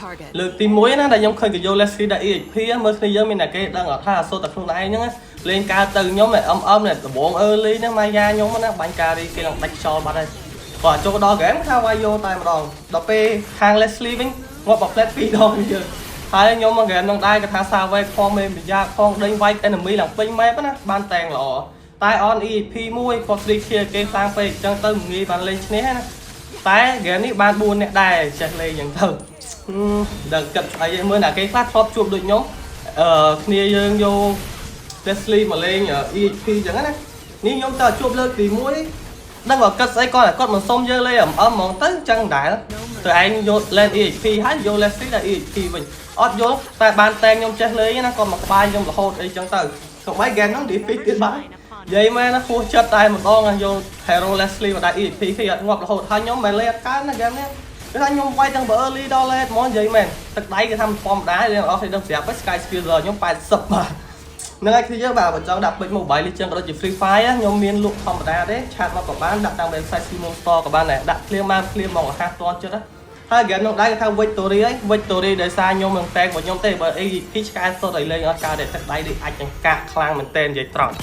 Target. លើកទី1ណាដែលខ្ញុំឃើញគេយក Leslie ដាក់ EXP មើលគ្នាយើងមានតែគេដឹងអត់ថាអសូរតែខ្លួនឯងហ្នឹងលេងកើតទៅខ្ញុំ MM នេះដំបង early ហ្នឹងម៉ាយ៉ាខ្ញុំណាបាញ់ការីគេនឹងដាច់ខ្យល់បាត់ហើយគាត់ចូលដល់ game ថាវាយយកតែម្ដងដល់ពេលខាង Leslie វិញងាប់បផ្លែតពីរដងយើងហើយខ្ញុំមក game ហ្នឹងដែរគេថា Savage ផងមេម្យ៉ាផងដេញវាយ enemy ឡើងពេញ map ណាបានតែងល្អតែ on EXP មួយគាត់ free kill គេខ្លាំងពេកអញ្ចឹងទៅងាយបានលេងឈ្នះណាតែ game នេះបាន4នាក់ដែរចេះលេងអញ្ចឹងទៅ ដឹងគិតស្អីឯងមើលណាគេខ្លះធ្លាប់ជួបដូចខ្ញុំអឺគ្នាយើងយក Leslie មកលេង EXP អញ្ចឹងណានេះខ្ញុំទៅជួបលើកទី1ដឹងว่าគិតស្អីគាត់គាត់មិនសុំយើងលេង MM ហ្មងទៅអញ្ចឹងដែរទៅឯងយក lane EXP ហើយយក Leslie ដល់ EXP វិញអត់យល់តែបានតែងខ្ញុំចេះលេងណាគាត់មកក្បាយខ្ញុំរហូតអីចឹងទៅកុំឲ្យ game ហ្នឹង defeat ទៀតបាទនិយាយមែនណាហួសចិត្តតែម្ដងយក Hero Leslie មកដាក់ EXP គេអត់ងាប់រហូតហើយខ្ញុំមិនលេងអត់កើនណា game នេះគឺថាខ្ញុំវាយទាំងបើ early ដល់ late ហ្មងនិយាយមែនទឹកដៃគេថាមិនធម្មតាទេអ្នកនរគ្នាដឹងស្រាប់ហើយ Sky Spear ខ្ញុំ80បាទនឹងហើយគ្នាយើងបាទបើចង់ដាក់ពេជ្រ Mobile Legends ក៏ដូចជា Free Fire ខ្ញុំមានលក់ធម្មតាទេchat មកក៏បានដាក់តាម website Simon Store ក៏បានដែរដាក់ភ្លាមបានភ្លាមហ្មងរហ័សទាន់ចិត្តណាហើយ game នោះដែរគេថា Victory ហើយ Victory ដោយសារខ្ញុំនឹងតែងរបស់ខ្ញុំទេបើ AEP ឆ្កែសុទ្ធឲ្យលេងអត់កើតទេទឹកដៃដូចអាចនឹងកាក់ខ្លាំងមែនតើនិយាយត្រង់។